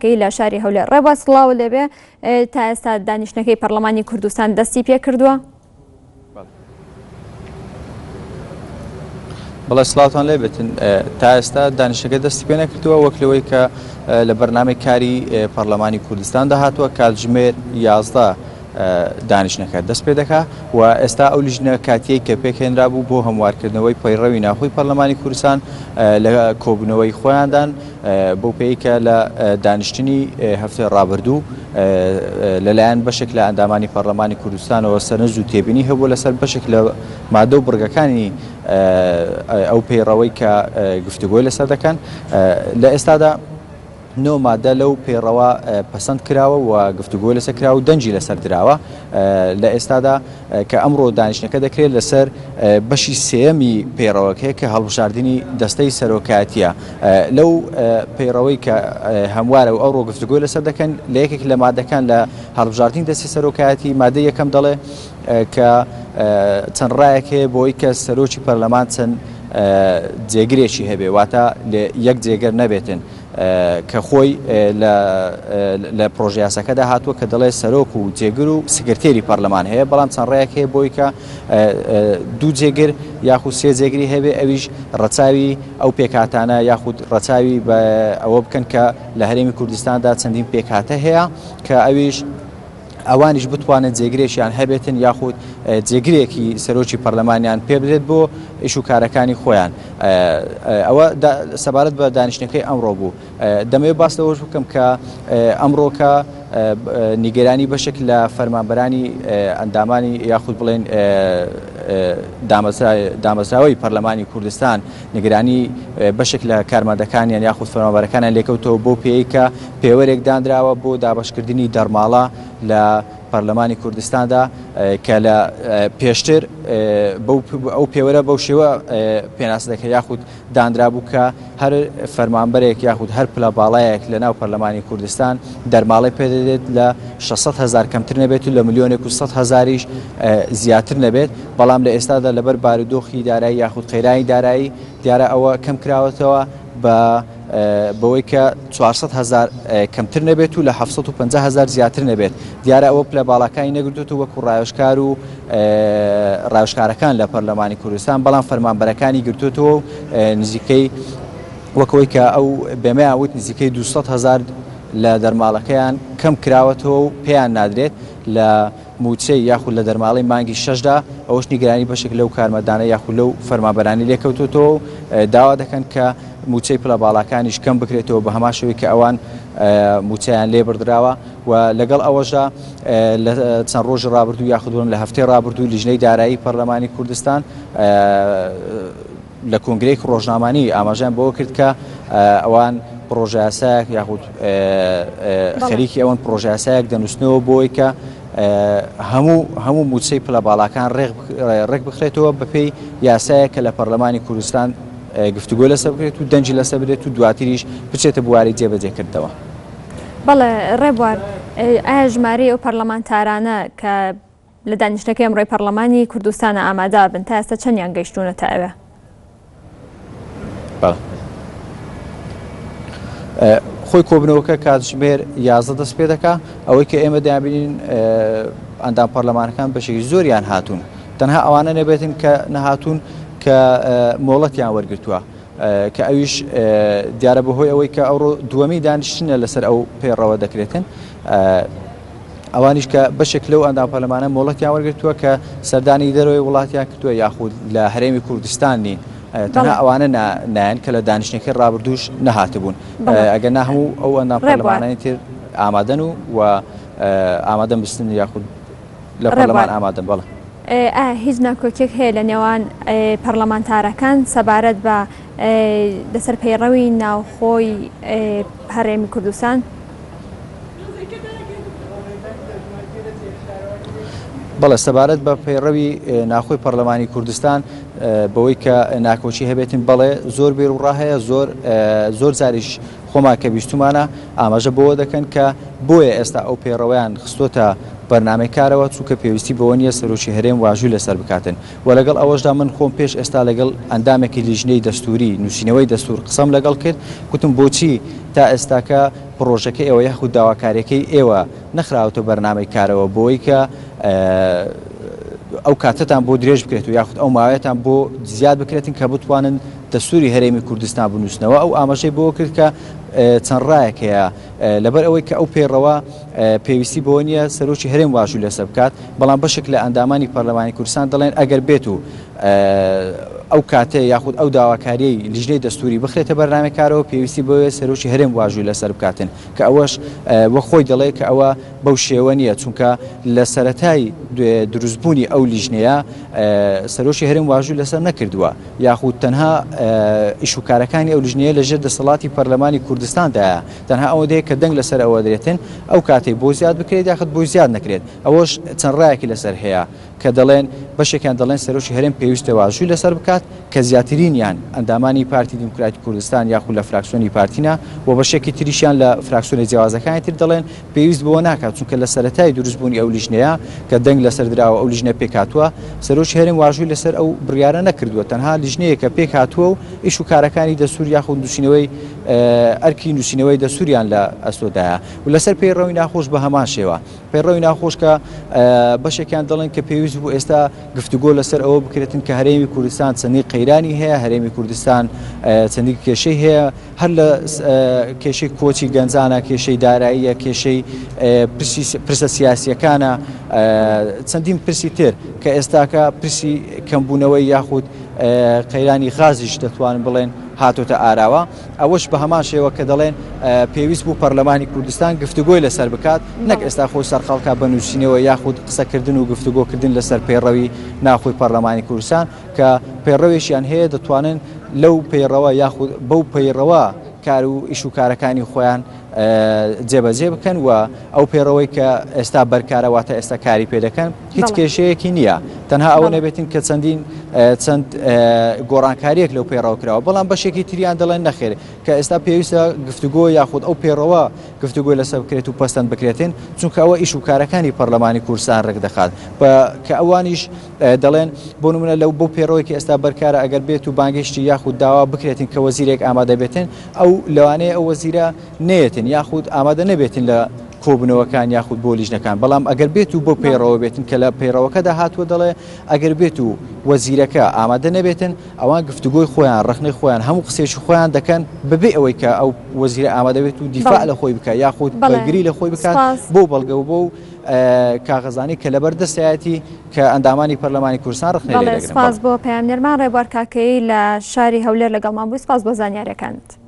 کەی لە شاری هەولێر. ڕێباز سڵاوت لێبێ تا ئێستا دانیشتنەکەی پەرلەمانی کوردستان دەستی پێکردووە؟ بەڵێ سڵاوتان لێ بێتن تا ئێستا دانیشتەکە دەستی پێ نەکردووە وەک لەوەی کە لە بەرنامەی کاری پەرلەمانی کوردستان داهاتووە کاتژمێر 11 دانیشتنەکە دەست پێ دەکا و ئێستا ئەو لیژنە کاتیەی کە پێکهێنرابوو بۆ هەموارکردنەوەی پەیڕەوی ناوخۆی پەرلەمانی کوردستان لە کۆبوونەوەی خۆیاندان بەو پێی کە لە دانیشتنی هەفتەی ڕابردوو لەلایەن بەشێک لە ئەندامانی پەرلەمانی کوردستانەوە سەرنج و تێبینی هەبوو لەسەر بەشێک لە مادە و بڕگەکانی ئەو پەیڕەوەی کە گفتوگۆی لەسەر دەکەن لە ئێستادا نۆ مادە لەو پەیڕەوە پەسەند کراوە و گفتوگۆی لەسەر کراوە و دەنگی لەسەر دراوە. لە ئێستادا کە ئەمڕۆ دانیشتنەکە دەکرێت لەسەر بەشی سێیەمی پەیڕەوەکەیە کە هەڵبژاردنی دەستەی سەرۆکایەتییە. لەو پەیڕەوەی کە هەموارە و ئەوڕۆ گفتوگۆی لەسەر دەکەن لە یەکێک لە مادەکان لە هەڵبژاردنی دەستەی سەرۆکایەتی مادەی یەکەم دەڵێ کە چەند ڕایەک هەیە بۆی کە سەرۆکی پەرلەمان چەند جێگرێکی هەبێ واتە یەک جێگر نەبێتن. کە خۆی لە پرۆژەیاساکەدا هاتووە کە دەڵێت سەرۆک و جێگر و سکرتێری پەرلەمان هەیە، بەڵام چەند ڕێیەک هەیە بۆی کە دوو جێگر یاخود سێ جێگری هەبێ ئەویش ڕەچاوی ئەو پێکهاتانە یاخود ڕەچاوی ئەوە بکەن کە لە هەرێمی کوردستاندا چەندین پێکهاتە هەیە کە ئەویش ئەوانیش بتوانن جێگرێکیان هەبێتن یاخود جێگرێکی سەرۆکی پەرلەمانیان پێ بدرێت بۆ ئیش و کارەکانی خۆیان. ئەوە سەبارەت بە دانیشتنەکەی ئەمڕۆ بوو. دەمەوێت باس لەوەش بکەم کە ئەمڕۆکە نیگەرانی بەشێک لە فەرمانبەرانی ئەندامانی یاخود بڵێن دامەزراوەی پەرلەمانی کوردستان نیگەرانی بەشێک لە کارمەندەکانیان یاخود فەرمانبەرەکانیان لێکەوتەوە بەو پێیەی کە پێوەرێک دانراوە بۆ دابەشکردنی دەرماڵە لە پەرلەمانی کوردستاندا کە لە پێشتر ئەو پێوەرە بەو شێوە پێناسە دەکرێت یاخود دانرابوو کە هەر فەرمانبەرێک یاخود هەر پلە باڵایەک لە ناو پەرلەمانی کوردستان دەرماڵەی پێدەدرێت لە 600 هەزار کەمتر نەبێت و لە ملیۆنێک و 100 هەزاریش زیاتر نەبێت بەڵام لە ئێستادا لەبەر بارودۆخی دارایی یاخود قەیرانی دارایی دیارە ئەوە کەم کراوەتەوە بە بەوەی کە 400 هەزار کەمتر نەبێت و لە 750 هەزار زیاتر نەبێت دیارە ئەوە پلە باڵاکانی نەگرتووە وەکو ڕاوێژکار و ڕاوێژکارەکان لە پەرلەمانی کوردستان بەڵام فەرمانبەرەکانی گرتووەتەوە و نزیکەی وەکەوەی کە ئەو بێمەیان وت نزیکەی 200 هەزار لە دەرماڵەکەیان کەم کراوەتەوە و پێیان نادرێت لە مووچەی یاخود لە دەرماڵەی مانگی شەشدا، ئەوەش نیگەرانی بەشێک لەو کارمەندانە یاخود لەو فەرمانبەرانەی لێکەوتووەتەوە و داوا دەکەن کە مووچەی پلە باڵاکانیش کەم بکرێتەوە بە هەمان شێوەی کە ئەوان مووچەیان لێ بڕدراوە و لەگەڵ ئەوەشدا لە چەند ڕۆژی ڕابردوو یاخود بڵێم لە هەفتەی ڕابردوو لیژنەی دارایی پەرلەمانی کوردستان لە کۆنگرەیەکی ڕۆژنامانی ئاماژەیان بەوە کرد کە ئەوان پڕۆژەیاسایەک یاخود خەریکی ئەوەن پڕۆژەیاسایەک دەنووسنەوە بۆی کە هەموو هەموو مووچەی پلە باڵاکان ڕێک بخرێتەوە بەپێی یاسایە کە لە پەرلەمانی کوردستان گفتوگۆ لەسەر بکرێت و دەنگی لەسەر بدرێت و دواتریش بچێتە بواری جێبەجێکردنەوە. بەڵێ ڕێبوار، ئایا ژمارەی ئەو پەرلەمانتارانە کە لە دانیشتنەکەی ئەمڕۆی پەڕلەمانی کوردستانا ئامادە بن، تا ئێستا چەندیان گەیشتوونەتە ئەوێ؟ خۆی کۆبنەوەکە کاتژمێر 11 دەست پێ دەکا ئەوەی کە ئێمە دەیانبینین ئەندام پەرلەمانەکان بەشێکی زۆریان هاتوون تەنها ئەوانە نەبێتن کە نەهاتوون کە مۆڵەتیان وەرگتووە کە ئەویش دیارە بەهۆی ئەوەی کە ئەوڕۆ دووەمی دانیشتنە لەسەر ئەو پەیڕەوە دەکرێتن ئەوانیش کە بەشێک لەو ئەندام پەرلەمانە مۆڵەتیان وەرگرتووە کە سەردانی دەرەوەی وڵاتیان کردووە یاخود لە هەرێمی کوردستان نین تەنها ئەوانە نایەن کە لە دانیشتنەکەی ڕابردووش نەهاتبوون ئەگەر نا هەموو ئەو ئەندام پەرلەمانانی تر ئامادەن و و ئامادەن بستن یاخود لە پەرلەمان ئامادەن بەڵێ. ئایا هیچ ناکۆکیەک هەیە لە نێوان پەرلەمانتارەکان سەبارەت بە لەسەر پەیڕەوی ناوخۆی هەرێمی کوردستان؟ بەڵێ سەبارەت بە پەیڕەوی ناخۆی پەرلەمانی کوردستان بەوەی کە ناکۆکی هەبێتن بەڵێ زۆر بێروڕا هەیە زۆر زۆر جاریش خۆمان کە بیستومانە ئاماژە بەوە دەکەن کە بۆیە ئێستا ئەو پەیڕەوەیان خستۆتە بەرنامەی کارەوە چونکە پێویستی بەوە نییە سەرۆکی هەرێم واژووی لەسەر بکاتن و لەگەڵ ئەوەشدا من خۆم پێش ئێستا لەگەڵ ئەندامێکی لیژنەی دەستوری نووسینەوەی دەستور قسەم لەگەڵ کرد گوتم بۆچی تا ئێستاکە. پڕۆژەکەی ئێوە یاخود داواکاریەکەی ئێوە نەخراوەتە بەرنامەی کارەوە بۆی کە ئەو کاتەتان بۆ درێژ بکرێت و یاخود ئەو ماوەیەتان بۆ زیاد بکرێتن کە بتوانن دەستوری هەرێمی کوردستان بنووسنەوە. ئەو ئاماژەی بۆ کرد کە چەند ڕایەک هەیە لەبەر ئەوەی کە ئەو پەیڕەوە پێویستی بەوە نییە سەرۆکی هەرێم واژوو لەسەر بکات، بەڵام بەشێک لە ئەندامانی پەرلەمانی کوردستان دەڵێن ئەگەر بێت و ئەو کاتەیە یاخود ئەو داواکاریەی لیژنەی دەستوری بخرێتە بەرنامەی کارەوە پێویستی بەوەیە سەرۆکی هەرێم واژووی لەسەر بکاتن کە ئەوەش وەک خۆی دەڵێ کە ئەوە بەو شێوە نییە چونکە لە سەرەتای دروستبوونی ئەو لیژنەیە سەرۆکی هەرێم واژووی لەسەر نەکردووە یاخود تەنها ئیش و کارەکانی ئەو لیژنەیە لەژێر دەسەڵاتی پەرلەمانی کوردستاندایە تەنها ئەوەندەیە کە دەنگ لەسەر ئەوە درێتن ئەو کاتەی بۆ زیاد بکرێت یاخود بۆی زیاد نەکرێت ئەوەش چەند ڕایەکی لەسەر هەیە. کە دەڵێن بەشێکیان دەڵێن سەرۆکی هەرێم پێویستە واژووی لەسەر بکات کە زیاترینیان ئەندامانی پارتی دیموکراتی کوردستان یاخود لە فراکسیۆنی پارتینە و بەشێکی تریشیان لە فراکسیۆنە جیاوازەکانی تر دەڵێن پێویست بەوە ناکات چونکە لە سەرەتای دروستبوونی ئەو لیژنەیە کە دەنگ لەسەر دراوە ئەو لیژنە پێکهاتووە سەرۆکی هەرێم واژووی لەسەر ئەو بڕیارە نەکردووە تەنها لیژنەیەکە پێکهاتووە و ئیش و کارەکانی دەستور یاخود نووسینەوەی ئەرکی نووسینەوەی دەستوریان لە ئەستۆدایە و لەسەر پەیڕەوی ناخۆش بە هەمان شێوە. پەیڕەوی ناخۆش کە بەشێکیان دەڵێن کە پێویست بوو ئێستا گفتوگۆ لەسەر ئەوە بکرێتن کە هەرێمی کوردستان چەندی قەیرانی هەیە، هەرێمی کوردستان چەندی کێشەی هەیە، هەر لە کێشەی کۆچی گەنجانە، کێشەی داراییە، کێشەی پرسە سیاسیەکانە، چەندین پرسی تر کە ئێستاکە پرسی کەمبوونەوەی یاخود قەیرانی غازیش دەتوانن بڵێن هاتۆتە ئاراوە. ئەوەش بە هەمان شێوە کە دەڵێن پێویست بوو پەرلەمانی کوردستان گفتوگۆی لەسەر بکات، نەک ئێستا خۆی سەرقاڵ کا بە نووسینەوە یاخود قسەکردن و گفتوگۆکردن لەسەر پەیڕەوی ناوخۆی پەرلەمانی کوردستان کە پەیڕەوێکیان هەیە دەتوانن لەو پەیڕەوە یاخود بەو پەیڕەوە کار و ئیش و کارەکانی خۆیان جێبەجێ بکەن و ئەو پەیڕەوەی کە ئێستا بەرکارە واتە ئێستا کاری پێ دەکەن هیچ کێشەیەکی نییە تەنها ئەوە نەبێتن کە چەندین چەند گۆڕانکاریەک لەو پەیڕەوە کراوە بەڵام بەشێکی تریان دەڵێن نەخێر کە ئێستا پێویستە گفتوگۆ یاخود ئەو پەیڕەوە گفتوگۆی لەسەر بکرێت و پەسەند بکرێتن چونکە ئەوە ئیش و کارەکانی پەرلەمانی کوردستان ڕێک دەخات کە ئەوانیش دەڵێن بۆ نمونە لەو بۆ پەیڕەوەی کە ئێستا بەرکارە ئەگەر بێت و بانگێشتی یاخود داوا بکرێتن کە وەزیرێک ئامادە بێتن ئەو لەوانەیە ئەو وەزیرە نەیەتن یاخود ئامادە نەبێتن لە کۆبوونەوەکان یاخود بۆ لیژنەکان، بەڵام ئەگەر بێت و بۆ پەیڕەوە بێتن کە لە پەیڕەوەکەدا هاتووە دەڵێ ئەگەر بێت و وەزیرەکە ئامادە نەبێتن ئەوان گفتوگۆی خۆیان ڕەخنەی خۆیان هەموو قسەیەکی خۆیان دەکەن بەبێ ئەوەی کە ئەو وەزیرە ئامادە بێت و دیفاع لە خۆی بکات یاخود بەرگری لە خۆی بکات بۆ بەڵگە و بۆ کاغەزانەی کە لەبەر دەستایەتی کە ئەندامانی پەرلەمانی کوردستان ڕەخنەی لێ دەگرن. سپاس بۆ پەیامنێرمان ڕێبوار کاکەیی لە شاری هەولێر لەگەڵمان بووی سپاس بۆ زانیاریەکانت.